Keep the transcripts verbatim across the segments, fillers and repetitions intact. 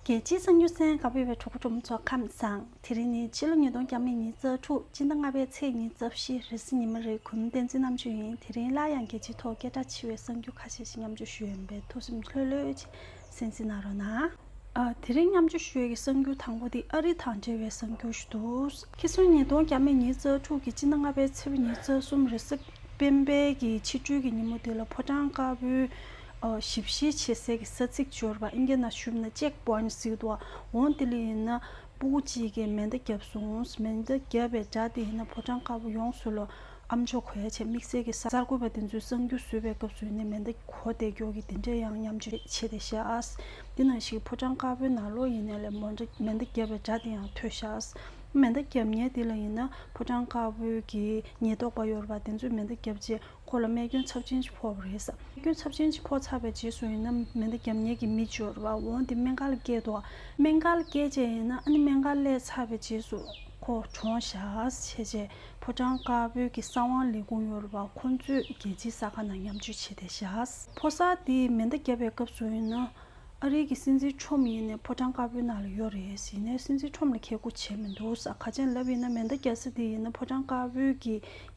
རྒྱལ་སྤྱིའི་གསར་འགྱུར་གསན་ག་པར་ཡོད་པའི་གྲོགས་པོ་གྲོགས་མོ་ཚོ་ཁམས་བཟང་། དེ་རིང་ནི་ཕྱི་ལོ་ཉིས་སྟོང་ཉི་ཤུ་རྩ་དྲུག་སྤྱི་ཟླ་ལྔ་པའི་ཚེས་ཉི་ཤུ་རྩ་བཞི་རེས་གཟའ་ཉི་མ་རེད། གུས་མོ་བསྟན་འཛིན་རྣམ་དཔྱོད་ཡིན། དེ་རིང་སླར་ཡང་རྒྱལ་སྤྱིའི་ཐོག་སྐད་གྲགས་ཆེ་བའི་གསར་འགྱུར་ཁ་ཤས་ཤིག་མཉམ་སྤྱོད་ཞུ་ཡ་ཡིན་པས་ཐུགས་སེམས་ལྷོད་ལྷོད་བྱས་གསན་གཟིགས་གནང་རོགས་གནང་། ཨ། དེ་རིང་མཉམ་སྤྱོད་ཞུ་ཡས་ཀྱི་གསར་འགྱུར་དང་པོ་དེ་ཨ་རི་དང་འབྲེལ་བའི་གསར་འགྱུར་ཞིག་འདུག་ཁ་སང་ཉིས་སྟོང་ཉི་ཤུ་རྩ་དྲུག་གི་སྤྱི་ཟླ་ལྔ་པའི་ཚེས་པ་ཉི་ཤུ་རྩ་གསུམ་རེས་གཟའ་སྤེན་པའི་གི་ཕྱི་དྲོའི་གི་ཉིན་མོ་དེ་ལ་ཕོ་བྲང་དཀར་པོའི་ཨ། ཞིབ་བཤེར་བྱེད་སའི་གི་ས་ཚིགས་ཡོད་རེད་པ། ཨིན་སྐད་ནང་ཞུས་ན་ཅེག་པོའིན་ཊི་ཟེར་གྱི་འདུག་འོ་དེ་ལ་ཡིན་ན་ཕྲུ་གུ་གཅིག་གིས་མེ་མདའ་བརྒྱབ་སོང་། མེ་མདའ་བརྒྱབ་པའི་སྒྲ་དེ་ཡིན་ན་ཕོ་བྲང་དཀར་པོ་ཡོངས་སུ་ལ་ཨ་མཆོག་གོ་ཡ་བྱས། དམིགས་བསལ་གྱི་གསར་འགོད་པ་དེ་ཚོས་གསར་འགྱུར་བཟོ་བའི་སྐབས་སུ་ཡིན་ན་མེ་མདའ་གོ་བསྡད་ཀྱོག་གི་དེ་འདྲ་ཡང་མཉམ་སྤྱོད་བྱས་བསྡད་ཤག་དེ་ནང་བཞིན་ཕོ་བྲང་དཀར་པོའི་ནང་ལོགས་ཡིན་ནའི་ལས་མོ་འདྲ་མེ་མདའ་བརྒྱབ་པའི་སྒྲ་དེ་ཡང་ཐོས་ཤག་མེ་མདའ་བརྒྱབ་མཁན་དེ་ལ་ཡིན་ན་ཕོ་བྲང་དཀར་པོའི་གི་ཉེན་རྟོག་པ་ཡོད་རེད་པ། དེ་ཚོས་མེ་མདའ་བརྒྱབ་རྗེས་ཁོ་ལ་རྨས་སྐྱོན་ཚབས་ཆེན་ཞིག་ཕོག་པ་རེད་ཟེར། རྨས་སྐྱོན་ཚབས་ཆེན་ཞིག་ཕོག་ཚར་བའི་རྗེས་སུ་ཡིན་ན་མེ་མདའ་བརྒྱབ་མཁན་གྱི་མི་ཅིག་ཡོད་རེད་པ། འོ་དེ་སྨན་ཁང་ལ་བསྐྱལ་འདུག་སྨན་ཁང་ལ་བསྐྱལ་རྗེས་ཡིན་ན་ཨ་ནི་སྨན་ཁང་སླེབས་ཚར་བའི་རྗེས་སུ་ཁོ་གྲོངས་ཤག་བྱས་རྗེས་ཕོ་བྲང་དཀར་པོའི་གི་གསང་བ་ལས་ཁུངས་ཡོད་རེད་པ། ཁོ་ཚོས་རྒྱལ་སྤྱིའི་གསར་ཁང་ནང་མཉམ་སྤྱོད་བྱས་བསྡད་ཤག་ཕོ་གསར་དེས་མེ་མདའ་བརྒྱབ་པའི་སྐབས་སུ་ཡིན་ན། ཨ་རིའི་གི་སྲིད་འཛིན་ཁྲོམ་ཡིན་ནའི་ཕོ་བྲང་དཀར་པོའི་ནང་ལ་ཡོད་རེད། ཡིན་ནའི་སྲིད་འཛིན་ཁྲོམ་ལ་ཁེ་གུ་བྱས་མི་འདུག་ཟེར། ག་ཅན་ལབ་ཡིན་ན་མེ་མདའ་རྒྱག་ས་དེ་ཡིན་ན་ཕོ་བྲང་དཀར་པོའི་གི་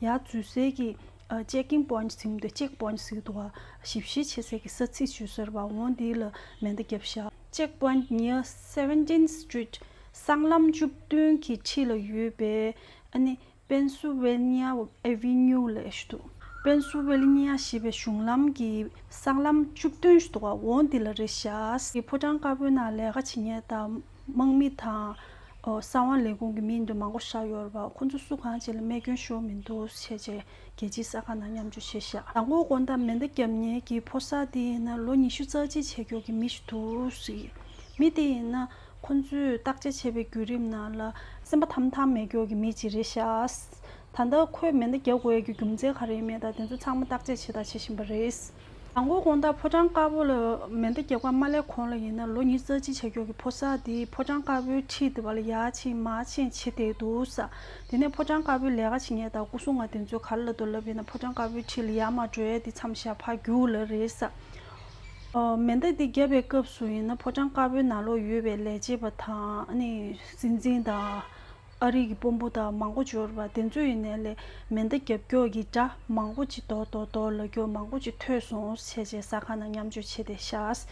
ཡར་འཛུལ་སའི་གི་ཨ། ཅེག་ཨིན་པོའིན་ཊི་ཟེར་གྱི་འདུག་ཅེག་པོའིན་ཊི་ཟེར་གྱི་འདུག་ག་ཞིབ་བཤེར་བྱེད་སའི་གི་ས་ཚིགས་ཞུ་ས་རེད་པ། འོ་འདི་ལ་མེ་མདའ་བརྒྱབ་ཤག་ཅེག་པོའིན་ཊི་near seventeenth Street སྲང་ལམ་བཅུ་བདུན་གྱི་འཁྲིས་ལ་ཡོད་པའི་ཨ་ནི། པེན་སུ་ཝེ་ནི་ཡ་ཨེ་ཝེ་ནིའུ་ལབ་ཀྱི་འདུག་པེན་སུ་ཝེ་ནི་ཡ་ཞེས་པའི་གཞུང་ལམ་གྱི་སྲང་ལམ་བཅུ་བདུན་ཞིག་འདུག་ག་འོ་འདི་ལ་རེད་ཤག་ཕོ་བྲང་དཀར་པོའི་ནང་ལས་ཀ་བྱེད་མཁན་དང་དམག་མི་དང་། ཨོ། གསང་བ་ལས་ཁུངས་ཀྱི་མི་འདི་མང་པོ་ཞིག་ཡོད་རེད་པ། ཁོ་ཚོ་སུ་གང་ཅིག་ལ་རྨས་སྐྱོན་ཤོར་མི་འདུག་བྱས་རྗེས་རྒྱལ་སྤྱིའི་གསར་ཁང་ནང་མཉམ་སྤྱོད་བྱས་ཤག་མདང་དགོང་དགོང་དག་མེ་མདའ་བརྒྱབ་མཁན་གྱི་ཕོ་གསར་དེ་ཡིན་ན་ལོ་ཉི་ཤུ་རྩ་གཅིག་བྱས་ཀྱོག་གི་མི་ཞིག་འདུག་ཟེར། མི་དེ་ཡིན་ན། ཁོ་ཚོས་བརྟག་དཔྱད་བྱས་པའི་བརྒྱུད་རིམ་ནང་ལ་སེམས་པ་ཐམ་ཐམ་མེད་ཀྱོག་གི་མི་ཅིག་རེད་ཤག་ད་ལྟ་ཁོས་མེ་མདའ་རྒྱག་དགོས་ཡ་གི་རྒྱུ་མཚན་ག་རེ་ཡིན་མེད་དང་དེ་ཚོ་ཚང་མ་བརྟག་དཔྱད་བྱེད་དང་བྱེད་བཞིན་པ་རེད། མདང་དགོང་དགོང་དག་ཕོ་བྲང་དཀར་པོ་ལ་མེ་མདའ་རྒྱག་པ་མ་སླེབས་གོང་ལ་ཡིན་ན་ལོ་ཉི་ཤུ་རྩ་གཅིག་བྱས་ཀྱོག་གི་ཕོ་གསར་དེ་ཕོ་བྲང་དཀར་པོའི་འཁྲིས་དེ་བ་ལ་ཡར་ཕྱིན་མར་ཕྱིན་བྱེད་བསྡད་འདུག་ཟེར། དེ་ནས་ཕོ་བྲང་དཀར་པོའི་ལས་ཀ་བྱེད་མཁན་དང་སྐུ་སྲུང་བ་དེ་ཚོས་ག་རེ་ལབ་འདུག་ལབ་ཡིན་ན་ཕོ་བྲང་དཀར་པོའི་འཁྲིས་ལ་ཡར་མར་འགྲོ་ཡ་དེ་མཚམས་བཞག་ཕར་རྒྱུགས་ལབ་རེད་ཟེར། ཨོ། མེ་མདའ་འདི་བརྒྱབ་པའི་སྐབས་སུ་ཡིན་ན་ཕོ་བྲང་དཀར་པོའི་ནང་ལོགས་ཡོད་པའི་ལས་བྱེད་པ་དང་ཨ་ནི་སྲིད་འཛིན་དང་ཨ་རི་གི་དཔོན་པོ་དང་མང་པོ་འབྱོར་བ་དེ་ཚོ་ཡིན་ནའི་ལས་མེ་མདའ་རྒྱབ་ཀྱོག་གི་སྒྲ་མང་པོ་ཅིག་རྡོག་རྡོག་རྡོག་ལབ་ཀྱོག་མང་པོ་ཅིག་ཐོས་སོང་བྱས་རྗེས་གསར་ཁང་ནང་མཉམ་སྤྱོད་བྱས་བསྡད་ཤག་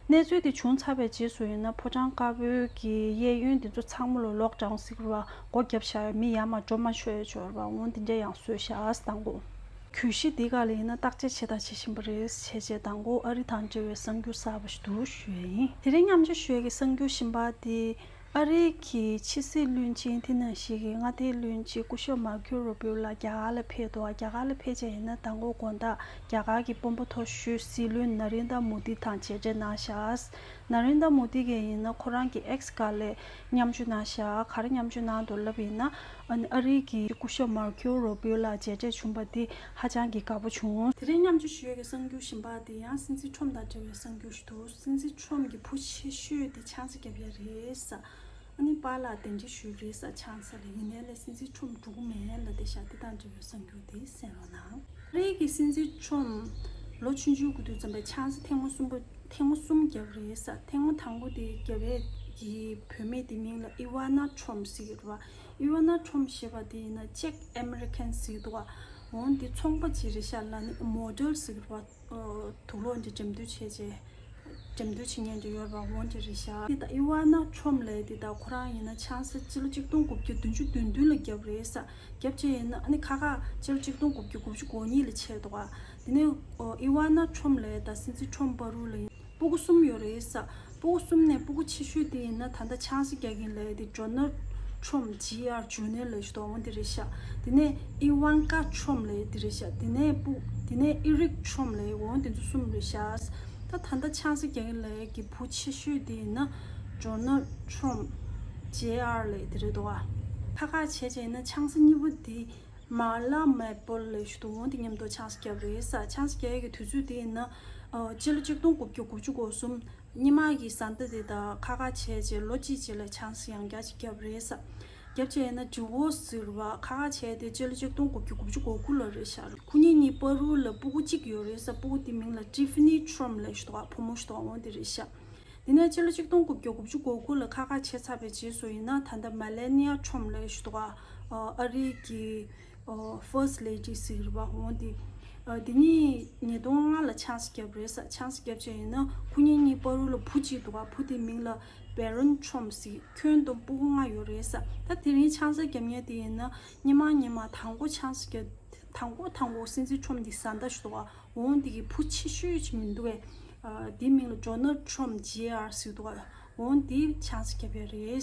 གནས་ཚུལ་དེ་བྱུང་ཚར་བའི་རྗེས་སུ་ཡིན་ན་ཕོ་བྲང་དཀར་པོའི་གི་གཡས་གཡོན་དེ་ཚོ་ཚང་མ་ལ་ལོག་ཌའུན་ཟེར་བ་སྒོ་བརྒྱབ་བཞག་ཡོད། མི་ཡར་མར་འགྲོ་མ་ཆོག་ཡ་འབྱོར་བ་འོང་དེ་འདྲ་ཡང་བཟོས་ཤག་ཟེར་དང་གོ་གུས་ཤིག་འདི་ག་ལ་ཡིན་ན་བརྟག་དཔྱད་བྱེད་དང་བྱེད་བཞིན་པ་རེད། བྱས་རྗེས་དང་པོ་ཨ་རི་དང་འབྲེལ་བའི་གསར་འགྱུར་གསར་པ་ཞིག་འདུག་ཞུ་ཡ་ཡིན། དེ་རིང་མཉམ་སྤྱོད་ཞུ་ཡ་གི་གསར་འགྱུར་གཞན་པ་དེ་ཨ་རི་གི་ཕྱི་སྲིད་བློན་ཆེན་དེ་ནང་བཞིན་གི་མངའ་སྡེའི་བློན་ཆེན་སྐུ་ཞབས་མར་ཁོ་རུ་པིའོ་ལགས་རྒྱ་གར་ལ་ཕེབས་འདུག་རྒྱ་གར་ལ་ཕེབས་རྗེས་ཡིན་ན་མདང་དགོང་དགོང་དག་རྒྱ་གར་གི་དཔོན་པོ་མཐོ་ཤོས་སྲིད་བློན་ན་རེན་དྲ་མོ་དི་དང་མཇལ་འཕྲད་གནང་ཤག་ན་རེན་དྲ་མོ་དི་གིས་ཡིན་ན་ཁོ་རང་གི་ཨེགས་སྒང་ལ་མཉམ་སྤྱོད་གནང་ཤག་ག་རེ་མཉམ་སྤྱོད་གནང་འདུག་ལབ་ཡིན་ན། ཨ་ནི་ཨ་རིའི་གི་སྐུ་ཞབས་མར་ཁོ་རུ་པིའོ་ལགས་མཇལ་འཕྲད་བྱུང་བ་དེ་ཧ་ཅང་གི་དགའ་པོ་བྱུང་། དེ་རིང་མཉམ་སྤྱོད་ཞུ་ཡས་ཀྱི་གསར་འགྱུར་གཞན་པ་དེ་ཡང་སྲིད་འཛིན་ཁྲོམ་དང་འབྲེལ་བའི་གསར་འགྱུར་ཞིག་འདུག་སྲིད་འཛིན་ཁྲོམ་གྱི་བུ་ཆེ་ཤོས་དེ་ཆང་ས་བརྒྱབ་ཡ་རེད་ཟེར། ཨ་ནི་པཱ་ལགས་གདན་འདྲེན་ཞུས་རེད་ཟེར་ཆང་ས་ལ། ཡིན་ནའི་ལས་སྲིད་འཛིན་ཁྲོམ་འགྲོ་གི་མེད་ལབ་བསྡད་ཤག་དེ་དང་འབྲེལ་བའི་གསར་འགྱུར་དེ་གསན་རོགས་གནང་། ཨ་རིའི་གི་སྲིད་འཛིན་ཁྲོམ་ལོ་ཆུང་ཆུང་གི་དུས་ཙམ་པའི་ཆང་ས་ཐེངས་མ་གསུམ་པ་ཐེངས་མ་གསུམ་བརྒྱབ་རེད་ཟེར། ཐེངས་མ་དང་པོ་དེ་བརྒྱབ་པའི་གི་བུད་མེད་དེ་མིང་ལ་ཨི་ཝ་ན་ཁྲོམ་ཟེར་གྱི་རེད་པ། ཨི་ཝ་ན་ཁྲོམ་ཞེས་པ་དེ་ཡིན་ན་ཅེག་ཨ་མེ་རི་ཁན་ཟེར་གྱི་འདུག་ག་འོ་དེ་ཚོང་པ་ཅིག་རེད་ཤག་ལ་ནི་མོ་ཌེལ་ཟེར་གྱི་རེད་པ། དུག་ལོག་འདི་འགྲེམས་སྟོན་བྱས་རྗེས། འགྲེམས་སྟོན་བྱེད་མཁན་འདྲ་ཡོད་རེད་པ། འོ་འདི་རེད་ཤག་དེ་ད་ཨི་ཝ་ན་ཁྲོམ་ལབ་དེ་ད་ཁོ་རང་ཡིན་ན་ཆང་ས་སྤྱི་ལོ་གཅིག་སྟོང་དགུ་བརྒྱ་བདུན་ཅུ་དོན་བདུན་ལ་བརྒྱབ་རེད་ཟེར། བརྒྱབ་བྱས་ཡིན་ན་ཨ་ནི་ཁ་ཁ་སྤྱི་ལོ་གཅིག་སྟོང་དགུ་བརྒྱ་དགུ་བཅུ་གོ་གཉིས་ལ་ཆད་འདུག་ག་དེ་ནས་ཨི་ཝ་ན་ཁྲོམ་ལབ་ད་སྲིད་འཛིན་ཁྲོམ་བར་དུ་ལ་ཡིན། སྤུ་གུ་གསུམ་ཡོད་རེད་ཟེར། སྤུ་གུ་གསུམ་ནས་སྤུ་གུ་ཆེ་ཤོས་དེ་ཡིན་ན་ད་ལྟ་ཆང་ས་རྒྱག་མཁན་ལབ་ཡ་དེ་ཇོ་ནལ་ཁྲོམ་ཇེ་ཨར་ཇོ་ནལ་ལབ་ཞིག་འདུག་འོ་དེ་རེད་ཤག་དེ་ནས་ཨི་ཝན་ཀ་ཁྲོམ་ལབ་ཡ་དེ་རེད་ཤག་དེ་ནས་སྤུ་དེ་ནས་ཨི་རིག་ཁྲོམ་ལབ་ཡ་འོ་དེ་ཚོ་གསུམ་རེད་ཤག་ད་ད་ལྟ་ཆང་ས་རྒྱག་མཁན་ལབ་ཡ་གི་བུ་ཆེ་ཤོས་དེ་ཡིན་ན་ཇོ་ནལ་ཁྲོམ་ཇེ་ཨར་ལབ་ཡ་དེ་རེད་འདུག་ག་ཁ་ཁ་བྱས་བྱས་ན་ཆང་ས་གཉིས་པ་དེ། མ་ལ་མེ་པོལ་ལབ་ཞིག་འདུག་འོ་དེ་མཉམ་དུ་ཆང་ས་བརྒྱབ་རེད་ཟེར། ཆང་ས་རྒྱག་ཡས་ཀྱི་དུས་ཚོད་དེ་ཡིན་ན། ཨ། སྤྱི་ལོ་གཅིག་སྟོང་དགུ་བརྒྱ་དགུ་བཅུ་གོ་གསུམ། སྔོན་མ་གི་བཟའ་ཟླ་དེ་དང་ཁ་ཁ་བྱས་རྗེས་ལོ་གཅིག་རྗེས་ལ་ཆང་ས་ཡང་བསྐྱར་ཅིག་བརྒྱབ་རེད་ཟེར། བརྒྱབ་བྱས་ཡིན་ན་ཌི་ཝོར་སི་ཟེར་བ་ཁ་ཁ་བྱས་ཏེ་སྤྱི་ལོ་གཅིག་སྟོང་དགུ་བརྒྱ་དགུ་བཅུ་གོ་དགུ་ལ་རེད་ཤག་ཁོ་གཉིས་གཉིས་བར་དུ་ལ་སྤུ་གུ་གཅིག་ཡོད་རེད་ཟེར། སྤུ་གུ་དེ་མིང་ལ་ཊི་ཕ་ནི་ཁྲོམ་ལབ་ཞིག་འདུག་ཕོ་མོ་ཞིག་འདུག་འོ་དེ་རེད་ཤག་དེ་ནས་ཕྱི་ལོ་ཆིག་སྟོང་དགུ་བརྒྱ་དགུ་བཅུ་གོ་དགུ་ལ་ཁ་ཁ་བྱས་ཚར་བའི་རྗེས་སུ་ཡིན་ན། ད་ལྟ་མེ་ལེ་ནི་ཡ་ཁྲོམ་ལབ་ཞུ་འདུག་ག་ཨ་རིའི་གི་ཨོ་First Lady་ཟེར་བ་འོང་དེ། ཨ་དེ་ནི་ཉིས་སྟོང་ལྔ་ལ་ཆང་ས་བརྒྱབ་རེད་ས། ཆང་ས་བརྒྱབ་བྱས་ཡིན་ན་ཁོ་གཉིས་གཉིས་བར་དུ་ལ་བུ་གཅིག་འདུག་ག་བུ་དེ་མིང་ལ་བེ་རོན་ཁྲོམ་ཟེར། ཁྱོན་བསྡོམས་སྤུ་གུ་ལྔ་ཡོད་རེད་ས། ད་དེ་རིང་ཆང་ས་བརྒྱབ་མཁན་དེ་ཡིན་ན་སྔོན་མ་སྔོན་མ་དང་པོ་ཆང་ས་བརྒྱབ། དང་པོ་དང་པོ་སྲིད་འཛིན་ཁྲོམ་དེ་བཟའ་ཟླ་ཞུ་འདུག་ག་འོང་དེ་གི་བུ་ཆེ་ཤོས་ཅིག་མི་འདུག་གས། ཨ་དེའི་མིང་ལ་ཇོ་ནལ་ཁྲོམ་ཇེ་ཨར་ཟེར་འདུག་ག་འོང་དེ་ཆང་ས་བརྒྱབ་ཡོད་རེད།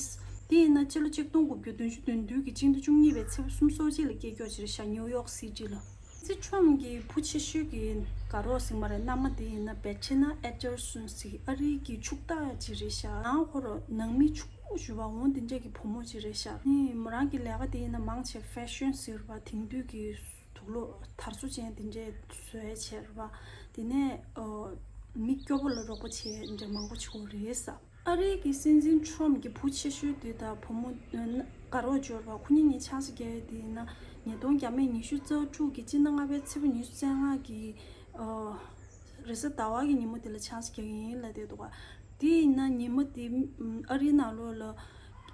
དེ་ཡིན་ན་ཕྱི་ལོ་ཆིག་སྟོང་དགུ་བརྒྱ་བདུན་ཅུ་དོན་བདུན་གྱི་སྤྱི་ཟླ་བཅུ་གཉིས་པའི་ཚེས་པ་སུམ་ཅུ་སོ་གཅིག་ལ་སྐྱེས་མཆོག་ཅིག་རེད་ཤག་ཉིའུ་ཡོག་སི་ཊི་ལ། སྲིད་འཛིན་ཁྲོམ་གྱི་བུ་ཆེ་ཤོས་ཀྱི་དགའ་རོགས་ཟེར་མ་རེད། མནའ་མ་དེ་ཡིན་ན་བེ་ཆེ་ན་ཨེ་ཏར་སོན་ཟེར། ཨ་རིའི་གི་ཕྱུག་བདག་ཅིག་རེད་ཤག་ནང་ཁོ་རང་ནང་མི་ཕྱུག་པོ་ཞུ་བ་འོང་དེ་འདྲས་ཀྱི་བུ་མོ་ཅིག་རེད་ཤག་ནི་མོ་རང་གི་ལས་ཀ་དེ་ཡིན་ན་མང་ཆེ་ཕེ་ཤོན་ཟེར་བ་དེང་དུས་ཀྱི་དུག་ལོག་དར་སོ་ཅན་དེ་འདྲས་བཟོས་བྱས་རེད་པ། དེ་ནས་ཨོ་མི་སྐྱོ་པོ་ལ་རོགས་པ་བྱས་འདྲ་མང་པོ་བྱེད་ཀྱི་ཡོད་རེད་ས། ཨ་རིའི་གི་སྲིད་འཛིན་ཁྲོམ་གྱི་བུ་ཆེ་ཤོས་དེ་དང་བུ་མོ་ཨ་དགའ་རོགས་འབྱོར་བ་ཁོ་གཉིས་གཉིས་ཆང་ས་བརྒྱབ་ཡས་དེ་ཡིན་ན་ཉིས་སྟོང་བརྒྱ་མེད་ཉི་ཤུ་རྩ་དྲུག་གི་སྤྱི་ཟླ་ལྔ་པའི་ཚེས་པ་ཉི་ཤུ་རྩ་ལྔ་གི་ཨོ་རེས་གཟའ་ཟླ་བ་གི་ཉིན་མོ་དེ་ལ་ཆང་ས་བརྒྱབ་ཡིན་ལབ་བསྡད་འདུག་ག་དེ་ཡིན་ན་ཉིན་མོ་དེ་ཨ་རིའི་ནང་ལོགས་ལ་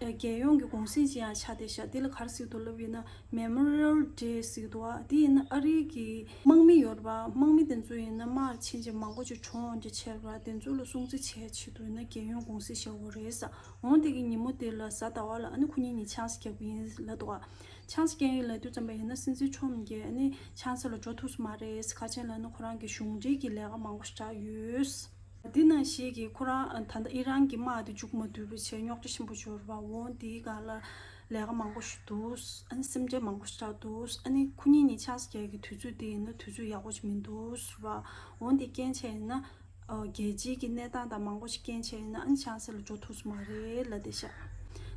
རྒྱལ་ཡོངས་ཀྱི་གུང་སེང་ཅིག་ཡང་ཆགས་བསྡད་ཤག་དེ་ལ་ག་རེ་ཟེར་འདུག་ལབ་ཡིན་ན་Memorial Day་ཟེར་འདུག་ག་དེ་ཡིན་ན་ཨ་རིའི་གི་དམག་མི་ཡོད་རེད་པ། དམག་མི་དེ་ཚོ་ཡིན་ན་དམག་ཕྱིན་རྗེས་མང་པོ་ཅིག་གྲོངས་འདྲ་བྱས་རེད་པ། དེ་ཚོ་ལ་སྲུང་བརྩི་བྱེད་ཆེད་དུ་ཡིན་ན་རྒྱལ་ཡོངས་གུང་སེང་བཞག་དགོས་རེད་ས། འོང་དེ་གི་ཉིན་མོ་དེ་ལ་གཟའ་ཟླ་བ་ལ་ཨ་ནི་ཁོ་གཉིས་གཉིས་ཆང་ས་བརྒྱབ་ཀྱི་ཡིན་ལབ་འདུག་ག་ཆང་ས་བརྒྱབ་ཡིན་ལབ་དུས་ཙམ་པ་ཡིན་ན་སྲིད་འཛིན་ཁྲོམ་གྱིས་ཨ་ནི་ཆང་ས་ལ་འགྲོ་ཐུབ་ས་མ་རེད། ག་རེ་བྱས་ལབ་ན་ཁོ་རང་གི་གཞུང་འབྲེལ་གྱི་ལས་ཀ་མང་པོ་ཞིག་རག་ཡོད། འདི་ནང་བཞིན་གྱི་ཁོ་རང་ད་ལྟ་ཨི་རན་གྱི་དམག་དེ་མཇུག་མ་བསྡུས་པ་བྱས་རྙོག་དྲ་ཆེན་པོ་ཤོར་བ་འོང་། དེའི་སྒང་ལ་ལས་ཀ་མང་པོ་ཞིག་འདུག་ཨ་ནི་སེམས་ཁྲལ་མང་པོ་ཞིག་རག་འདུག་ཨ་ནི་ཁོ་གཉིས་གཉིས་ཆང་ས་རྒྱག་གི་དུས་ཚོད་དེ་ཡིན་ན་དུས་ཚོད་ཡག་པོ་ཞིག་མི་འདུག་ཟེར་བ་འོང་། དེ་རྐྱེན་བྱས་ཡིན་ན་ཨ་རྒྱལ་སྤྱིའི་གི་གནས་སྟངས་དང་མང་པོ་ཞིག་རྐྱེན་བྱས་ཡིན་ན་ཨ་ནི་ཆང་ས་ལ་འགྲོ་ཐུབ་ས་མ་རེད་ལབ་བསྡད་ཤག་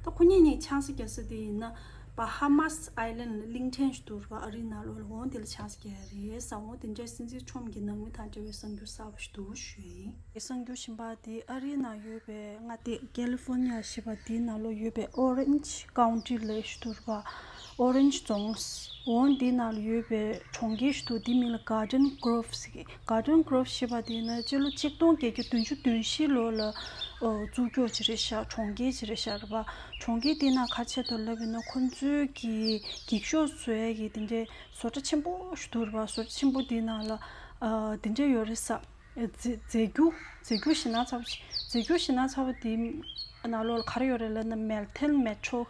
ད་ཁོ་གཉིས་གཉིས་ཆང་ས་རྒྱག་ས་དེ་ཡིན་ན་Bahamas Island་ལ་གླིང་ཕྲན་ཞིག་འདུག་ཟེར་བ། ཨ་རིའི་ནང་ལོགས་ལ་འོང་དེ་ལ་ཆང་ས་རྒྱག་ཡ་རེད་ས། འོང་དེ་འདྲའི་སྲིད་འཛིན་ཁྲོམ་གྱི་ནང་མི་དང་འབྲེལ་བའི་གསར་འགྱུར་གསར་པ་ཞིག་འདུག་ཞུ་ཡ་ཡིན། གསར་འགྱུར་གཞན་པ་དེ་ཨ་རིའི་ནང་ཡོད་པའི་མངའ་སྡེ་California་ཞེས་པ་དེའི་ནང་ལོགས་ཡོད་པའི་Orange County་ལབ་ཞིག་འདུག་ཟེར་བ། Orange་རྫོང་འོང་དེའི་ནང་ལ་ཡོད་པའི་གྲོང་ཁྱེར་ཞིག་འདུག་དེའི་མིང་ལ་Garden Grove་ཟེར་གི Garden Grove་ཞེས་པ་དེ་ནི་སྤྱི་ལོ་ཆིག་སྟོང་བརྒྱད་བརྒྱ་བདུན་ཅུ་དོན་བཞི་ལོ་ལ་ཨོ་བཙུགས་རྒྱུ་ཅིག་རེད་ཤག་གྲོང་ཁྱེར་ཅིག་རེད་ཤག་རེད་པ། གྲོང་ཁྱེར་དེའི་ནང་ག་རེ་བྱས་འདུག་ལབ་ཡིན་ན་ཁོང་ཚོའི་གི་འགྱིག་ཤོག་བཟོ་ཡས་ཀྱི་དེ་འདྲའི་བཟོ་གྲྭ་ཆེན་པོ་ཞིག་འདུག་རེད་པ། བཟོ་གྲྭ་ཆེན་པོ་དེའི་ནང་ལ་ཨ་དེ་འདྲ་ཡོད་རེད་ས། རྫས་རྫས་འགྱུར་རྫས་འགྱུར་ཞེད་སྣང་ཚ་པོ་ཞིག་རྫས་འགྱུར་ཞེད་སྣང་ཚ་པོ་དེའི་ནང་ལོགས་ལ་ག་རེ་ཡོད་རེད་ལབ་ན་Methane Metro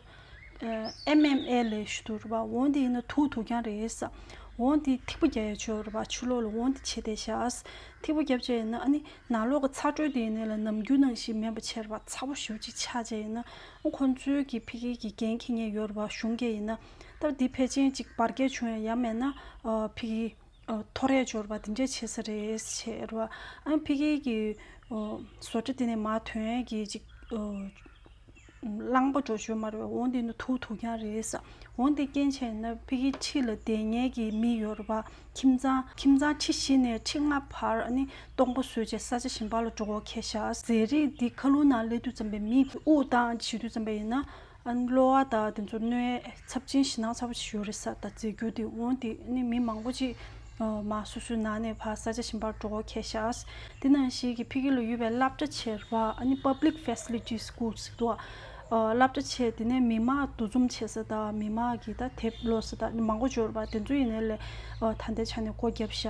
ཨེམ་ཨེམ་ཨེ་ལབ་ཞིག་འདུག་རེད་པ། འོང་དེ་ཡིན་ན་དུག་དུག་རྐྱང་རེད་ས། འོང་དེ་ཐིགས་པ་རྒྱག་ཡ་ཅིག་ཡོད་རེད་པ། ཕྱི་ལོགས་ལ་འོང་དེ་བྱས་བསྡད་ཤག་ཐིགས་པ་བརྒྱབ་བྱས་ཡིན་ན་ཨ་ནི་ནང་ལོགས་ཀྱི་ཚ་དྲོད་དེ་ཡིན་ནའི་ལ་ནམ་རྒྱུན་ནང་བཞིན་མིན་པ་བྱས་རེད་པ། ཚ་པོ་ཞེ་པོ་ཅིག་ཆགས་བྱས་ཡིན་ན་ཨ་ཁོང་ཚོའི་གི་ཕ་གི་གི་འགན་འཁྱེར་མཁན་ཡོད་རེད་པ། གཞུང་གི་ཡིན་ན་སྟབས་བདེ་ཕལ་ཆེར་ཅིག་འབར་གས་བྱུང་ཡ་ཡང་མེད་ན་ཨ་ཕ་གི་ཨ་འཐོར་ཡ་ཅིག་ཡོད་རེད་པ། དེ་འདྲས་བྱེད་ས་རེད་བྱས་རེད་པ། ཨ་ཕ་གི་གི་ཨ་བཟོ་གྲྭ་དེ་ནས་མར་ཐོན་ཡ་གི་ཅིག་ཨ་རླངས་པ་འགྲོ་ཆོག་མ་རེད་པ། འོང་དེ་ནི་དུག་དུག་རྐྱང་རེད་ས། འོང་དེ་རྐྱེན་བྱས་ན་ཕ་གི་ཁྲི་ལ་བསྡད་མཁན་གྱི་མི་ཡོད་རེད་པ། ཁྱིམ་ཚང་ཁྱིམ་ཚང་ཁྲི་བཞི་ནས་ཁྲི་ལྔ་བར་ཨ་ནི་སྟོང་པ་བཟོས་བྱས་ས་ཆ་གཞན་པ་ལ་འགྲོ་དགོས་ཁེལ་ཤག་རྫས་རིགས་འདི་ཁ་ལུང་ནང་སླེབས་དུས་ཙམ་པའི་མི་དབུགས་བཏང་བྱེད་དུས་ཙམ་པ་ཡིན་ན་ཨ་ནི་གློ་བ་དང་དེ་ཚོ་གནོད་ཚབས་ཆེན་ཞེད་སྣང་ཚ་པོ་ཞིག་ཡོད་རེད་ས། ད་རྫས་འགྱུར་འདི་འོང་དེ་ཨ་ནི་མི་མང་པོ་ཅིག་མ་སོ་སོའི་ནང་ནས་ཕར་ས་ཆ་གཞན་པར་འགྲོ་དགོས་ཁེལ་ཤག་དེ་ནང་བཞིན་གྱི་ཕ་གི་ལ་ཡོད་པའི་སློབ་གྲྭ་བྱས་རེད་པ། ཨ་ནི་Public Facility Schools་ཟེར་འདུག་སློབ་གྲྭ་བྱས་དེ་ནས་མི་མང་འདུ་འཛོམས་བྱེད་ས་དང་མི་མང་གི་ད་དེབ་ཀློག་ས་དང་མང་པོ་ཅིག་ཡོད་རེད་པ། དེ་ཚོ་ཡིན་ནའི་ལས་ད་ལྟའི་ཆ་ནས་སྒོ་བརྒྱབ་ཤག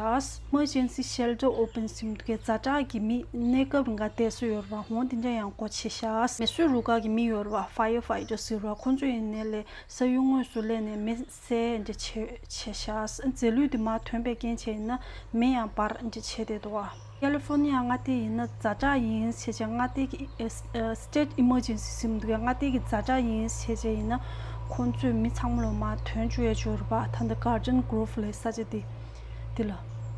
Emergency Shelter Open་ཟེར་གྱི་ཛ་དྲག་གི་མི་གནས་སྐབས་རིང་ག་བསྡད་ས་ཡོད་རེད་པ། འོང་དེ་འདྲ་ཡང་སྒོ་ཕྱེ་ཤག་མེ་གསོད་རུ་ཁག་གི་མི་ཡོད་རེད་པ། Firefighter་ཟེར་བ་ཁོང་ཚོ་ཡིན་ནའི་ལས་ས་ཡུལ་དངོས་སུ་སླེབས་ནས་མེ་བསད་འདྲ་བྱས་བྱས་ཤག་རྫས་ལུད་དེ་མར་ཐོན་པའི་རྐྱེན་བྱས་ཡིན་ན་མེ་ཡང་འབར་འདྲ་བྱས་བསྡད་འདུག་ག California་མངའ་སྡེ་ཡིན་ན་ཛ་དྲག་ཡིན་བྱས་བྱས་མངའ་སྡེ་གི་ཨེ་ཨེ་State Emergency་ཟེར་གྱི་འདུག་ག་མངའ་སྡེ་གི་ཛ་དྲག་ཡིན་བྱས་བྱས་ཡིན་ན་ཁོང་ཚོས་མི་ཚང་མ་ལ་མར་ཐོན་བཅུག་ཡ་ཅིག་ཡོད་རེད་པ། ད་ལྟ་Garden Grove་ལབ་ས་ཆ་དེ་དེ་ལ་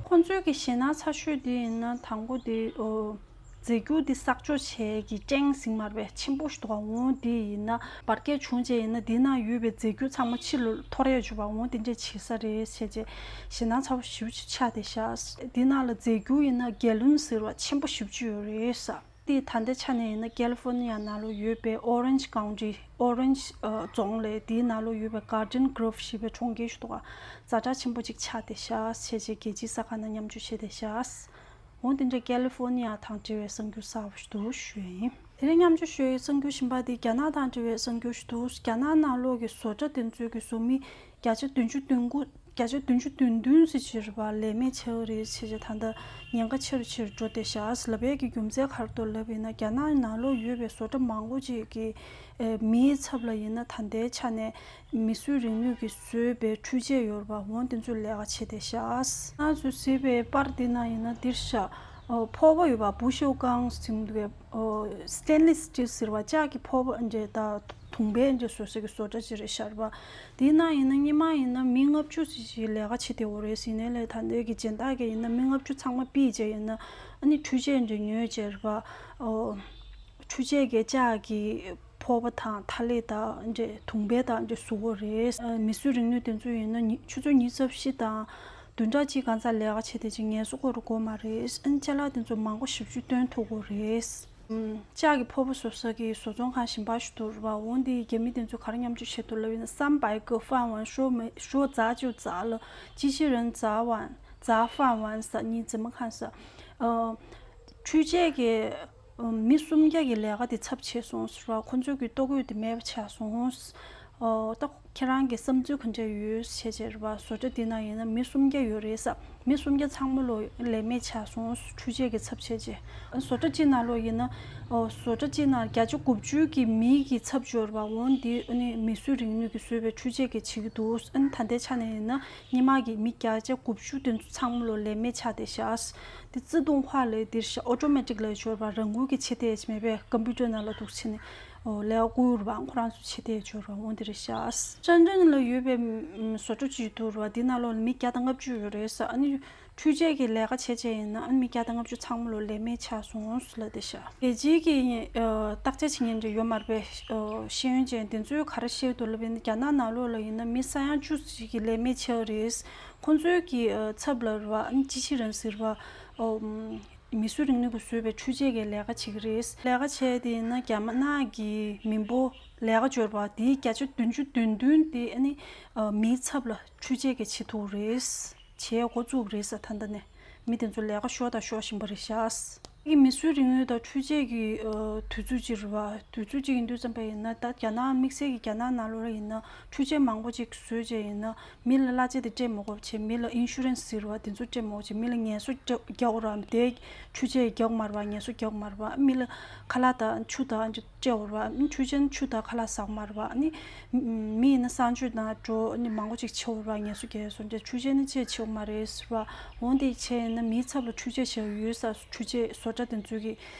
ཁོང་ཚོའི་གི་ཞེད་སྣང་ཚ་ཤོས་དེ་ཡིན་ན་དང་པོ་དེ་ཨོ། རྫས་འགྱུར་འདི་གསག་འཇོག་བྱེད་ཀྱི་ཀྲེན་ཟེར་མ་རེད་པས། ཆེན་པོ་ཞིག་འདུག་ག་འོང་དེ་ཡིན་ན་འབར་གས་བྱུང་རྗེས་ཡིན་ན་དེའི་ནང་ཡོད་པའི་རྫས་འགྱུར་ཚང་མ་ཕྱི་ལ་འཐོར་ཡ་བྱུང་བ་འོང་དེ་འདྲས་བྱེད་ས་རེད་བྱས་རྗེས་ཞེད་སྣང་ཚ་པོ་ཞེ་པོ་ཅིག་ཆགས་བསྡད་ཤག་དེའི་ནང་ལ་རྫས་འགྱུར་ཡིན་ན་གེ་ལོན་ཟེར་བ་ཆེན་པོ་ཞེ་པོ་ཅིག་ཡོད་རེད་ས། དེ་ད་ལྟའི་ཆ་ནས་ཡིན་ན་California་ནང་ལ་ཡོད་པའི་Orange County་Orange་ཨ་རྫོང་ལས་དེའི་ནང་ལ་ཡོད་པའི་Garden Grove་ཞེས་པའི་གྲོང་ཁྱེར་ཞིག་འདུག་ག་ཛ་དྲག་ཆེན་པོ་ཅིག་ཆགས་བསྡད་ཤག་བྱས་རྗེས་རྒྱལ་སྤྱིའི་གསར་ཁང་ནང་མཉམ་སྤྱོད་བྱས་བསྡད་ཤག་འོ་དེ་འདྲ་ཀེ་ལི་ཧྥོར་ནི་ཡ་དང་འབྲེལ་བའི་གསར་འགྱུར་གསར་པ་ཞིག་འདུག་ཞུ་ཡ་ཡིན། དེ་རིང་མཉམ་སྤྱོད་ཞུ་ཡའི་གསར་འགྱུར་གཞན་པ་དེ་རྒྱ་ནག་དང་འབྲེལ་བའི་གསར་འགྱུར་ཞིག་འདུག་རྒྱ་ནག་ནང་ལོགས་ཀྱི་བཟོ་གྲྭ་དེ་ཚོའི་གི་བཟོ་མི་བརྒྱ་ཆ་བདུན་ཅུ་དོན་དགུ། བརྒྱ་ཆ་བདུན་ཅུ་དོན་བདུན་ཙམ་ཅིག་རེད་པ། ལས་མེད་ཆགས་ཀྱི་རེད་ཟེར་བྱས། ད་ལྟ་ཉེན་ཁ་ཆེ་རུ་ཆེ་རུ་འགྲོ་བསྡད་ཤག་ལབ་ཡས་ཀྱི་རྒྱུ་མཚན་ག་རེ་འདུག་ལབ་ཡིན་ན། རྒྱ་ནག་ནང་ལོགས་ཡོད་པའི་བཟོ་གྲྭ་མང་པོ་ཅིག་གི་ཨེ་མིའི་ཚབ་ལ་ཡིན་ན་ད་ལྟའི་ཆ་ནས་མིས་བཟོས་རིག་ནུས་ཀྱིས་བཟོས་པའི་འཕྲུལ་ཆས་ཡོད་རེད་པ། འོ་དེ་ཚོས་ལས་ཀ་བྱེད་བསྡད་ཤག་ང་ཚོས་གཟིགས་པའི་པར་འདི་ན་ཡིན་ན་འདིར་ཤག་ཨོ་ཕོར་པ་ཡོད་པ། བུ་ཤོ་ཀང་ཟེར་གྱི་འདུག་གས། ཨོ་སི་ཊེན་ལེ་སི་སི་ཊིལ་ཟེར་བ། ལྕགས་ཀྱི་ཕོར་པ་འདྲ་དང་། དུང་པའི་འདྲ་བཟོ་ས་གི་བཟོ་གྲྭ་ཅིག་རེད་ཤག་པ། དེའི་ནང་ཡིན་ན་སྔོན་མ་ཡིན་ན་མི་ལྔ་བཅུ་ཙམ་ཅིག་ལས་ཀ་བྱེད་བསྡད་ཡོད་རེད་ཟེར། ཡིན་ནའི་ལས་ད་ལྟའི་གི་སྦྱིན་བདག་གིས་ཡིན་ན་མི་ལྔ་བཅུ་ཚང་མ་ཕུད་བྱས་ཡིན་ན། ཨ་ནི་འཕྲུལ་ཆས་འདྲ་ཉོས་བྱས་རེད་པ། ཨོ་འཕྲུལ་ཆས་ཀྱི་ལྕགས་ཀྱི་ཕོར་པ་དང་ཐ་ལེ་དང་འདྲ། དུང་པའི་དང་འདྲ་བཟོ་གི་ཡོད་རེད། ཨ་མིས་བཟོས་རིག་ནུས་དེ་ཚོ་ཡིན་ན་ཉི་ཆུ་ཚོད་ཉི་ཤུ་རྩ་བཞི་དང་བདུན་ཕྲག་གཅིག་གང་ཙམ་ལས་ཀ་བྱས་བསྡད་ཅིག་ངལ་གསོ་དགོས་རེད་དགོས་མ་རེད། ཨ་ནི་ཅ་ལག་དེ་ཚོ་མང་པོ་ཞེ་པོ་ཅིག་བཏོན་ཐུབ་ཀྱི་ཡོད་རེད། ལྕགས་ཀྱི་ཕོར་པ་བཟོ་ས་གི་བཟོ་ཚོང་ཁང་གཞན་པ་ཞིག་འདུག་རེད་པ། འོ་འདི་རྒྱ་མི་དེ་ཚོས་ག་རེ་མཉམ་སྤྱོད་བྱེད་འདུག་ལབ་ཡིན་ན། 三百个饭碗说没说砸就砸了，机器人砸碗砸饭碗 ཟེར། 你怎么看 ཟེར། ཨ་འཕྲུལ་ཆས་ཀྱིས་ཨ་མི་སུམ་བརྒྱ་གི་ལས་ཀ་དེ་ཚབ་བྱས་སོང་ཟེར་བ། ཁོ་ཚོས་ཀྱི་ལྟོ་གོས་དེ་མེད་པ་ཆགས་སོང་། ཨོ་ད་ཁྱེད་རང་གི་བསམ་ཚུལ་ག་འདྲ་ཡོད་བྱས་བྱས་རེད་པ། བཟོ་གྲྭ་འདི་ན་ཡིན་ན་མི་སུམ་བརྒྱ་ཡོད་རེད་ཟེར། མི་སུམ་བརྒྱ་ཚང་མ་ལོ་ལས་མེད་ཆགས་སོང་། འཕྲུལ་ཆས་ཀྱི་ཚབ་བྱས་བྱས། བཟོ་གྲྭ་གཅིག་ནང་ལོགས་ཡིན་ན། ཨོ་བཟོ་གྲྭ་གཅིག་ནང་བརྒྱ་ཆ་དགུ་བཅུ་གི་མི་གི་ཚབ་བྱས་རེད་པ། འོ་འདི་ཨ་ནི་མིས་བཟོས་རིག་ནུས་ཀྱིས་བཟོས་པའི་འཕྲུལ་ཆས་ཀྱིས་བྱེད་ཀྱི་འདུག་ཨ་ནི་ད་ལྟའི་ཆ་ནས་ཡིན་ན་སྔོན་མ་གི་མི་བརྒྱ་ཆ་དགུ་བཅུ་དེ་ཚོ་ཚང་མ་ལོ་ལས་མེད་ཆགས་བསྡད་ཤག་འདི་自动化ལབ་དེ་ཤག་ཨོ་ཊོ་མེ་ཊིག་ལབ་ཡས་ཅིག་ཡོད་རེད་པ། རང་འགུལ་གྱིས་བྱེད་བསྡད་ཡས་ཅིག་མེད་པས། ཀམ་པུ་ཊར་ནང་ལ་འདུག་བྱས་ནས་ཨོ་ལས་ཀ་བསྐུལ་རེད་པ། ཁོ་རང་ཚོ་བྱེད་བསྡད་ཡས་ཅིག་ཡོད་རེད་པ། འོ་འདི་རེད་ཤག་ཧྲེན་ཀྲེན་ལ་ཡོད་པའི་ཨམ་བཟོ་གྲྭ་ཅིག་འདུག་རེད་པ། འདི་ནང་ལོགས་ལ་མི་བརྒྱ་དང་ལྔ་བཅུ་ཡོད་རེད་ཟེར། ཨ་ནི་འཕྲུལ་ཆས་ཀྱི་ལས་ཀ་བྱས་བྱས་ཡིན་ན་ཨ་ནི་མི་བརྒྱ་དང་ལྔ་བཅུ་ཚང་མ་ལོ་ལས་མེད་ཆགས་སོང་ལབ་བསྡད་ཤག་རྒྱལ་སྤྱིའི་གི་ཨ་བརྟག་དཔྱད་བྱེད་མཁན་འདྲ་ཡོད་མ་རེད་པས། ཨ་ཤེས་ཡོན་ཅན་དེ་ཚོས་ག་རེ་བཤད་འདུག་ལབ་ཡིན་ན། རྒྱ་ནག་ནང་ལོགས་ལ་ཡིན་ན་མི་ས་ཡ་བཅུ་ཙམ་ཞིག་གི་ལས་མེད་ཆགས་རེད། ཁོང་ཚོའི་གི་ཨ་ཚབ་ལ་རེད་པ། ཨ་ནི་机器人ཟེར་བ། ཨོ་ཨམ་མིས་བཟོས་རིག་ནུས་ཀྱིས་བཟོས་པའི་འཕྲུལ་ཆས་ཀྱི་ལས་ཀ་བྱེད་ཀྱི་རེད། ལས་ཀ་བྱས་དེ་ཡིན་ན་རྒྱ་ནག་གི་མི་འབོར་ལས་ཀ་འབྱོར་བ་དེའི་བརྒྱ་ཆ་བདུན་ཅུ་དོན་བདུན་དེ་ཨ་ནི་ཨ་མིའི་ཚབ་ལ་འཕྲུལ་ཆས་ཀྱིས་བྱེད་ཐུབ་རེད། བྱེད་འགོ་བཙུགས་རེད་ཟེར། ད་ལྟ་ནས་མི་དེ་ཚོ་ལས་ཀ་ཤོར་དང་ཤོར་བཞིན་པ་རེད་ཤག་ཨ་ནི་མིས་བཟོས་རིག་ནུས་དང་འཕྲུལ་ཆས་ཀྱི་ཨ་དུས་ཚོད་ཅིག་རེད་པ། དུས་ཚོད་ཅིག་ཡིན་དུས་ཙམ་པ་ཡིན་ན། ད་རྒྱ་ནག་དམིགས་བསལ་གྱི་རྒྱ་ནག་ནང་ལོགས་ལ་ཡིན་ན་འཕྲུལ་ཆས་མང་པོ་ཅིག་བཟོས་བྱས་ཡིན་ན། མི་ལ་གླ་ཆ་དེ་སྤྲད་མི་དགོས་པ་བྱས། མི་ལ་ཨིན་ཤུ་རན་སི་ཟེར་བ་དེ་ཚོ་སྤྲད་མི་དགོས་པ་བྱས། མི་ལ་ངལ་གསོ་རྒྱག་རྒྱག་ར་དེ་འཕྲུལ་ཆས་རྒྱག་མ་རེད་པ། ངལ་གསོ་རྒྱག་མ་རེད་པ། མི་ལ་ཁ་ལག་དང་ཆུ་དང་ཅིག་སྤྲད་དགོས་རེད་པ། འཕྲུལ་ཆས་ནི་ཆུ་དང་ཁ་ལག་ཟ་གི་མ་རེད་པ། ཨ་ནི་མི་ཡིན་ན་གསང་སྤྱོད་ནང་འགྲོ། ཨ་ནི་མང་པོ་ཅིག་བྱེད་དགོས་རེད་པ། ངལ་གསོ་རྒྱག་ཡས་བཟོ་འདྲ། འཕྲུལ་ཆས་ནི་ཅིག་བྱེད་དགོས་མ་རེད་ཟེར་བ། འོ་དེ་བྱས་ཡིན་ན་མིའི་ཚབ་ལ་འཕྲུལ་ཆས་བཞག་ཡོད་ཟེར། འཕྲུལ་ཆས་བཟོ་གྲྭ་དེ་ཚོ་གི་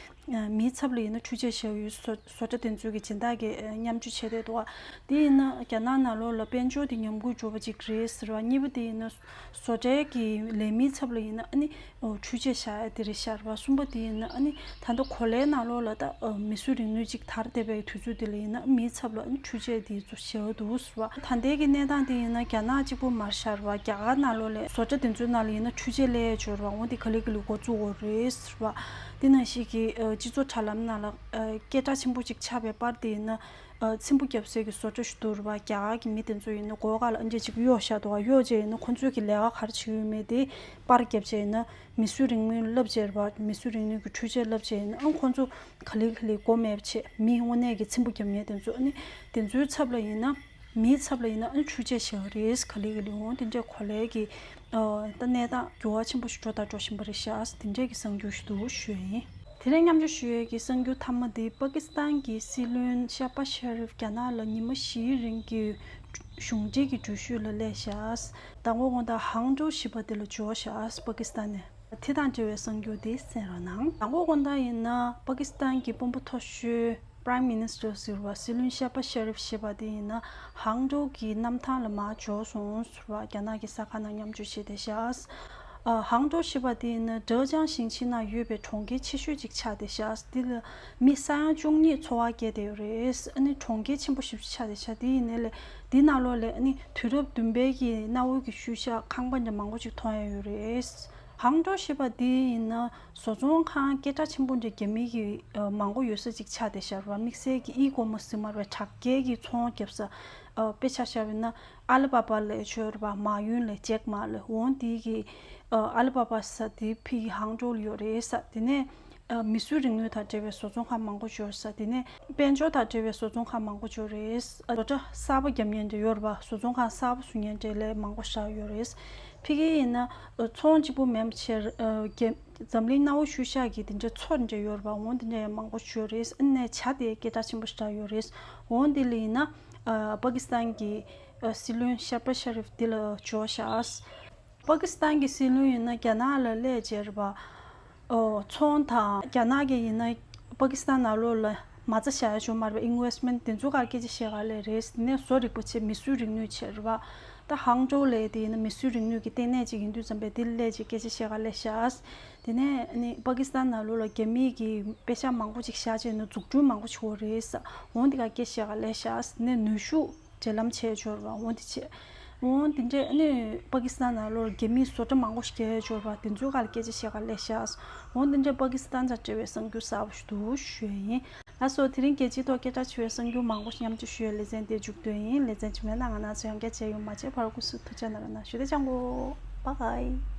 མིའི་ཚབ་ལ་ཡིན་ན་འཕྲུལ་ཆས་བཞག་ཡོད། བཟོ་བཟོ་གྲྭ་དེ་ཚོའི་གི་སྦྱིན་བདག་གིས་མཉམ་སྤྱོད་བྱས་བསྡད་འདུག་ག་དེ་ཡིན་ན་རྒྱ་ནག་ནང་ལོགས་ལ་དཔལ་འབྱོར་དེ་ཉམས་རྒུད་འགྲོ་བ་ཅིག་རེད་ཟེར་བ། གཉིས་པ་དེ་ཡིན་ན་བཟོ་གྲྭའི་གི་ལས་མིའི་ཚབ་ལ་ཡིན་ན་ཨ་ནི་འཕྲུལ་ཆས་བཞག་ཡ་དེ་རེད་ཤག་རེད་པ། གསུམ་པ་དེ་ཡིན་ན་ཨ་ནི་ད་ལྟ་གོ་ལའི་ནང་ལོགས་ལ་ད་མིས་བཟོས་རིག་ནུས་ཅིག་དར་བསྡད་པའི་དུས་ཚོད་དེ་ལ་ཡིན་ན་མིའི་ཚབ་ལ་ཨ་ནི་འཕྲུལ་ཆས་དེ་ཚོ་བཞག་འདུག་ཟེར་བ། ད་ལྟའི་གི་གནས་སྟངས་དེ་ཡིན་ན་རྒྱ་ནག་གཅིག་པོ་མ་རེད་ཤག་རེད་པ། རྒྱ་གར་ནང་ལོགས་ལ་བཟོ་གྲྭ་དེ་ཚོའི་ནང་ལ་ཡིན་ན་འཕྲུལ་ཆས་སླེབས་ཡ་ཅིག་ཡོད་རེད་པ། འོ་དེ་ག་ལེ་ག་ལེ་འགོ་བཙུགས་དགོས་རེད་ཟེར་བ། དེ་ནང་བཞིན་གྱི་ཨ་སྤྱི་ཚོགས་དྲ་ལམ་ནང་ལ་ཨ་སྐད་གྲགས་ཆེན་པོ་ཅིག་ཆགས་པའི་པར་དེ་ཡིན་ན། ཨ་ཚེམ་བུ་བརྒྱབ་སའི་གི་བཟོ་གྲྭ་ཞིག་འདུག་རེད་པ། རྒྱ་གར་གྱི་མི་དེ་ཚོ་ཡིན་ན་སྒོ་ཁ་ལ་ཨ་འདྲ་ཅིག་གཡོག་བཞག་འདུག་ག་གཡོག་བྱས་ཡིན་ན་ཁོང་ཚོས་གི་ལས་ཀ་ག་རེ་བྱེད་ཀྱི་ཡོད་མེད་དེ་པར་བརྒྱབ་བྱས་ཡིན་ན། མིས་བཟོས་རིག་ནུས་བསླབ་བྱས་རེད་པ། མིས་བཟོས་རིག་ནུས་ཀྱི་འཕྲུལ་ཆས་བསླབ་བྱས་ཡིན་ན། ཨ་ཁོང་ཚོ་ག་ལེ་ག་ལེ་སྒོ་མེད་པ་བྱས། མི་དངོས་གནས་ཀྱི་ཚེམ་བུ་བརྒྱབ་མཁན་དེ་ཚོ། ཨ་ནི་དེ་ཚོའི་ཚབ་ལ་ཡིན་ན། མིའི་ཚབ་ལ་ཡིན་ན་ཨ་ནི་འཕྲུལ་ཆས་བཞག་རེད། ག་ལེ་ག་ལེ་འོང་། དེ་འདྲའི་གོ་ལའི་གི་ཨ་ད་གནས་སྟངས་འགྱུར་བ་ཆེན་པོ་ཞིག་འགྲོ་དང་འགྲོ་བཞིན་པ་རེད་ཤག་དེ་འདྲའི་གི་གསར་འགྱུར་ཞིག་འདུག་ཞུ་ཡ་ཡིན། དེ་རིང་མཉམ་སྤྱོད་ཞུ་ཡས་ཀྱི་གསར་འགྱུར་མཐའ་མ་དེ་པ་ཀི་སི་ཐན་གྱི་སྲིད་བློན་ཤ་བ་ཤ་རིབ་རྒྱ་ནག་ལ་ཉི་མ་བཞིའི་རིང་གི་གཞུང་འབྲེལ་གྱི་འགྲུལ་བཞུད་ལ་སླེབས་ཤག་མདང་དགོང་དགོང་དག་ཧང་ཀྲོའུ་ཞེས་པ་དེ་ལ་འབྱོར་ཤག་པ་ཀི་སི་ཐན་ནས། དེ་དང་འབྲེལ་བའི་གསར་འགྱུར་དེ་གསན་རོགས་གནང་། མདང་དགོང་དགོང་དག་ཡིན་ན་པ་ཀི་སི་ཐན་གྱི་དཔོན་པོ་མཐོ་ཤོས་Prime Minister ཟེར་བ་སྲིད་བློན་ཤ་བ་ཤ་རིབ་ཞེས་པ་དེ་ཡིན་ན་ཧང་ཀྲོའུ་གི་གནམ་ཐང་ལ་མར་འབྱོར་སོང་ཟེར་བ། རྒྱ་ནག་གི་གསར་ཁང་ནང་མཉམ་སྤྱོད་བྱས་བསྡད་ཤག་ཨ་ཧང་ཀྲོའུ་ཞེས་པ་དེ་ཡིན་ན་ཀྲེ་ཅང་ཞིང་ཆེན་ནང་ཡོད་པའི་གྲོང་ཁྱེར་ཆེ་ཤོས་ཅིག་ཆགས་བསྡད་ཤག་འདི་ལ་མི་ས་ཡ་བཅུ་གཉིས་འཚོ་བ་སྐྱེལ་བསྡད་ཡོད་རེད། ཨ་ནི་གྲོང་ཁྱེར་ཆེན་པོ་ཞེ་པོ་ཅིག་ཆགས་བསྡད་ཤག་དེ་ཡིན་ནའི་ལས་འདི་ནང་ལོགས་ལ་ཨ་ནི་དུས་རབས་བདུན་པའི་གི་གནའ་བོའི་གི་ཤུལ་བཞག་ཁང་པ་འདྲ་མང་པོ་ཅིག་མཐོང་ཡ་ཡོད་རེད། ཧང་ཀྲོའུ་ཞེས་པ་འདི་ཡིན་ན་བཟོ་ཚོང་ཁང་སྐད་གྲགས་ཆེན་པོ་འདྲ་རྒྱ་མི་གི་ཨ་མང་པོ་ཡོད་ས་ཅིག་ཆགས་བསྡད་ཤག་རེད་བ། དམིགས་བསལ་གྱི་ཨི་ཀོ་མར་སི་མ་རེད་བ། དྲ་རྒྱའི་གི་ཚོང་བརྒྱབ་ས་ཨ་དཔེ་ཆ་བཞག་པ་ཡིན་ན་ཨ་ལི་བ་བ་ལབ་ཡས་ཡོད་རེད་བ། མ་ཡུན་ལབ་ཡས་ཇེག་མ་ལབ་ཡས། འོ་འདི་གི་ཨ་ཨ་ལི་བ་བ་ཟེར་དེ་ཕ་གི་ཧང་ཀྲོའུ་ལ་ཡོད་རེད་ཟེར། དེ་ནས་ཨ་མིས་བཟོས་རིག་ནུས་དང་འབྲེལ་བའི་བཟོ་ཚོང་ཁང་མང་པོ་ཅིག་ཡོད་རེད་ཟེར། དེ་ནས་དཔལ་འབྱོར་དང་འབྲེལ་བའི་བཟོ་ཚོང་ཁང་མང་པོ་ཅིག་ཡོད་རེད། ཨ་བཟོ་གྲྭ་གསར་པ་བརྒྱབ་མཁན་འདྲ་ཡོད་རེད་བ། བཟོ་ཚོང་ཁང་གསར་པ་བཟོ་མཁན་འདྲ་ལབ་ཡས་མང་པོ་ཞིག་ཡོད་རེད། ཕ་གི་ཡིན་ན་ཨ་ཚོང་གཅིག་པུ་མིན་པ་བྱས་ཨ་རྒྱ་འཛམ་གླིང་གནའ་བོའི་ཤུལ་བཞག་གི་དེ་འདྲའི་མཚོ་འདྲ་ཡོད་རེད་བ། འོ་དེ་འདྲ་ཡང་མང་པོ་ཅིག་ཡོད་རེད། ཨ་ནི་ཇ་དེ་སྐད་གྲགས་ཆེན་པོ་ཞེ་དྲག་ཡོད་རེད། འོ་དེ་ལ་ཡིན་ན་ཨ་པ་ཀི་སི་ཐན་གྱི་ཨ་སྲིད་བློན་ཤ་བྷ་ཤ་རིབ་དེ་ལ་འབྱོར་ཤག་པ་ཀི་སི་ཐན་གྱི་སྲིད་བློན་ཡིན་ན་རྒྱ་ནག་ལ་སླེབས་བྱས་རེད་བ། ཨོ་ཚོང་དང་རྒྱ་ནག་གི་ཡིན་ན་པ་ཀི་སི་ཐན་ནང་ལོགས་ལ་མ་རྩ་བཞག་ཡ་བྱུང་མ་རེད་བ། ཨིན་ཝེ་སི་མེན་ཊི་དེ་ཚོའི་སྒང་སྐད་ཆ་བཤད་ག་སླེབས་རེད། དེ་ནས་བཟོ་རིག་པ་བྱས་མིས་བཟོས་རིག་ནུས་བྱས་རེད་བ། ད་ཧང་ཀྲོའུ་ལབ་ཡས་དེ་ཡིན་ན་མིས་བཟོས་རིག་ནུས་ཀྱི་ལྟེ་གནས་ཅིག་ཡིན་དུས་ཙམ་པས་དེ་ལ་སླེབས་བྱས་སྐད་ཆ་བཤད་ག་སླེབས་ཤག་དེ་ནས་ཨ་ནི་པ་ཀི་སི་ཐན་ནང་ལོགས་ལ་རྒྱ་མིའི་གི་པེ་ཤག་མང་པོ་ཅིག་བཞག་བྱས་ནས་འཛུགས་སྐྲུན་མང་པོ་བྱེད་ཀྱི་ཡོད་རེད། འོ་དེ་སྒང་སྐད་ཆ་བཤད་ག་སླེབས་ཤག་དེ་ནས་ནུས་ཤུགས་འབྲེལ་ལམ་བྱས་ཡོད་རེད་བ། འོ་དེ་བྱས། འོ་དེ་འདྲས་ཨ་ནི་པ་ཀི་སི་ཐན་ནང་ལོགས་རྒྱ་མིའི་བཟོ་གྲྭ་མང་པོ་ཞིག་རྒྱག་ཡོད་རེད་བ། དེ་ཚོའི་སྒང་ལ་སྐད་ཆ་བཤད་ག་སླེབས་ཤག་འོ་དེ་འདྲས་པ་ཀི་སི་ཐན་དང་འབྲེལ་བའི་གསར་འགྱུར་གསར་པ་ཞིག་འདུག་ཞུ་ཡ་ཡིན། ལགས་སོ། དེ་རིང་རྒྱལ་སྤྱིའི་ཐོག་སྐད་གྲགས་ཆེ་བའི་གསར་འགྱུར་མང་པོ་ཞིག་མཉམ་སྤྱོད་ཞུ་ཡའི་ལེ་ཚན་དེ་མཇུག་བསྡུ་ཡ་ཡིན། ལེ་ཚན་རྗེས་མའི་ནང་ང་རང་ཚོ་ཡང་བསྐྱར་མཇལ་ཡོང་། མ་བརྗེད་པར་སྐུ་གཟུགས་ཐུགས་ཅག་གནང་རོགས་གནང་། ཞུ་དེ་ཅང་གོ། བཱའི་བཱའི།